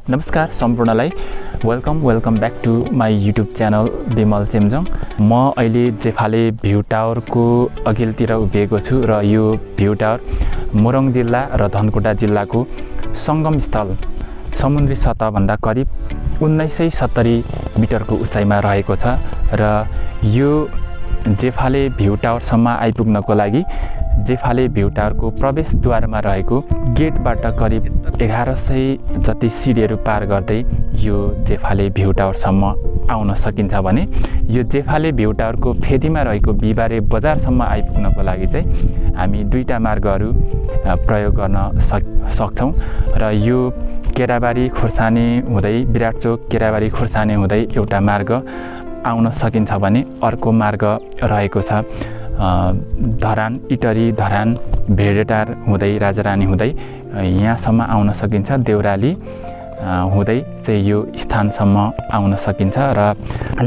नमस्कार सम्पूर्णलाई welcome back to my YouTube channel Bimal Chemjong. म अहिले जेफाले भ्यू टावरको अघिल्तिर उभिएको छु र यो भ्यू टावर मोरङ जिल्ला र धनकुटा जिल्लाको सङ्गम स्थल समुद्री सतहभन्दा करिब 1970 मिटरको उचाइमा रहेको छ र यो जेफाले भ्यू टावरसम्म आइपुग्नको लागि जेफाले भ्यू टावरको प्रवेशद्वारमा रहेको गेटबाट करिब 1100 जति सिडीहरू पार गर्दै यो जेफाले भ्यू टावरसम्म आउन सकिन्छ भने यो जेफाले भ्यू टावरको फेदीमा रहेको बिहिबारे बजारसम्म आइपुग्नको लागि चाहिँ हामी दुईटा मार्गहरू प्रयोग गर्न सक्छौँ र यो केराबारी खुर्सानी हुँदै विराटचोक केराबारी खुर्सानी हुँदै एउटा मार्ग आउन सकिन्छ भने अर्को मार्ग रहेको छ धरान इटरी धरान भेडेटार हुँदै राजारानी हुँदै यहाँसम्म आउन सकिन्छ। देउराली हुँदै चाहिँ यो स्थानसम्म आउन सकिन्छ र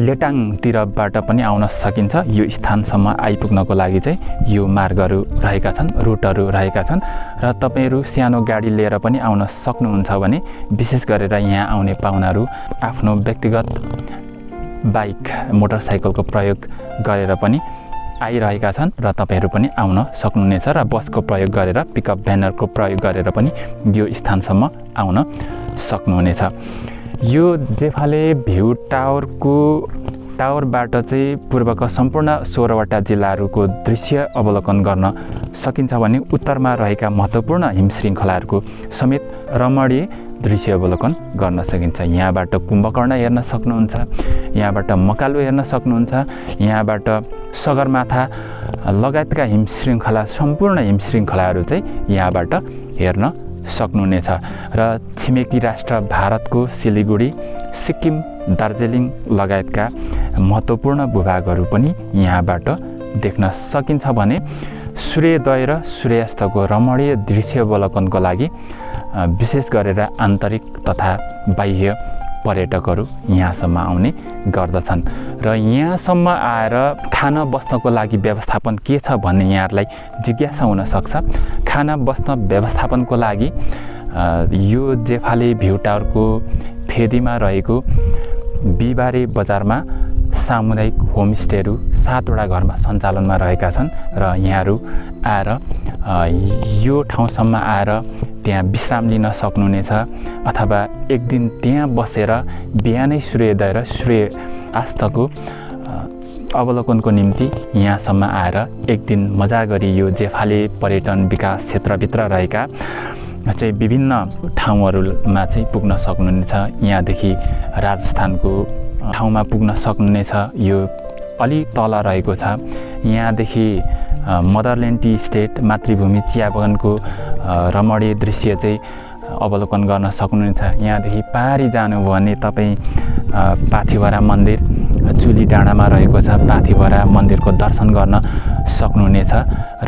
लेटाङतिरबाट पनि आउन सकिन्छ। यो स्थानसम्म आइपुग्नको लागि चाहिँ यो मार्गहरू रहेका छन्, रुटहरू रहेका छन् र तपाईँहरू सानो गाडी लिएर पनि आउन सक्नुहुन्छ भने विशेष गरेर यहाँ आउने पाहुनाहरू आफ्नो व्यक्तिगत बाइक मोटरसाइकलको प्रयोग गरेर पनि आइरहेका छन् र तपाईँहरू पनि आउन सक्नुहुनेछ र बसको प्रयोग गरेर पिकअप भ्यानरको प्रयोग गरेर पनि यो स्थानसम्म आउन सक्नुहुनेछ। यो जेफाले भ्यू टावरबाट चाहिँ पूर्वका सम्पूर्ण 16वटा जिल्लाहरूको दृश्य अवलोकन गर्न सकिन्छ भने उत्तरमा रहेका महत्त्वपूर्ण हिमशृङ्खलाहरूको समेत रमणीय दृश्य अवलोकन गर्न सकिन्छ। यहाँबाट कुम्भकर्ण हेर्न सक्नुहुन्छ, यहाँबाट मकालु हेर्न सक्नुहुन्छ, यहाँबाट सगरमाथा लगायतका हिमशृङ्खला सम्पूर्ण हिमशृङ्खलाहरू चाहिँ यहाँबाट हेर्न सक्नुहुनेछ र छिमेकी राष्ट्र भारतको सिलिगुडी सिक्किम दार्जिलिङ लगायतका महत्त्वपूर्ण भूभागहरू पनि यहाँबाट देख्न सकिन्छ भने सूर्योदय र सूर्यास्तको रमणीय दृश्य अवलोकनको लागि विशेष गरेर आन्तरिक तथा बाह्य पर्यटकहरू यहाँसम्म आउने गर्दछन् र यहाँसम्म आएर खाना बस्नको लागि व्यवस्थापन के छ भन्ने यहाँहरूलाई जिज्ञासा हुनसक्छ। खाना बस्न व्यवस्थापनको लागि यो जेफाले भ्यू टावरको फेदीमा रहेको बिहिबारे बजारमा सामुदायिक होमस्टेहरू 7वटा घरमा सञ्चालनमा रहेका छन् र यहाँहरू आएर यो ठाउँसम्म आएर त्यहाँ विश्राम लिन सक्नुहुनेछ अथवा एक दिन त्यहाँ बसेर बिहानै सूर्योदय र सूर्यास्तको अवलोकनको निम्ति यहाँसम्म आएर एक दिन मजा गरी यो जेफाले पर्यटन विकास क्षेत्रभित्र रहेका चाहिँ विभिन्न ठाउँहरूमा चाहिँ पुग्न सक्नुहुनेछ। यहाँदेखि राजस्थानको ठाउँमा पुग्न सक्नुहुनेछ, यो अलि तल रहेको छ। यहाँदेखि मदरल्यान्ड टी स्टेट मातृभूमि चिया बगानको रमणीय दृश्य चाहिँ अवलोकन गर्न सक्नुहुनेछ। यहाँदेखि पारी जानुभयो भने तपाईँ पाथिभरा मन्दिर चुली डाँडामा रहेको छ, पाथिभरा मन्दिरको दर्शन गर्न सक्नुहुनेछ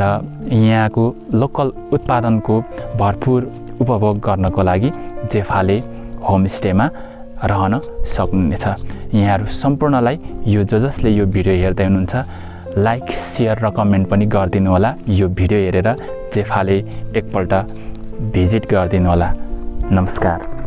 र यहाँको लोकल उत्पादनको भरपुर उपभोग गर्नको लागि जेफाले होमस्टेमा रहन सक्नुहुनेछ। यहाँहरू सम्पूर्णलाई यो जसले यो भिडियो हेर्दै हुनुहुन्छ लाइक सेयर र कमेन्ट पनि गरिदिनु होला। यो भिडियो हेरेर जेफाले एकपल्ट भिजिट गरिदिनु होला। नमस्कार।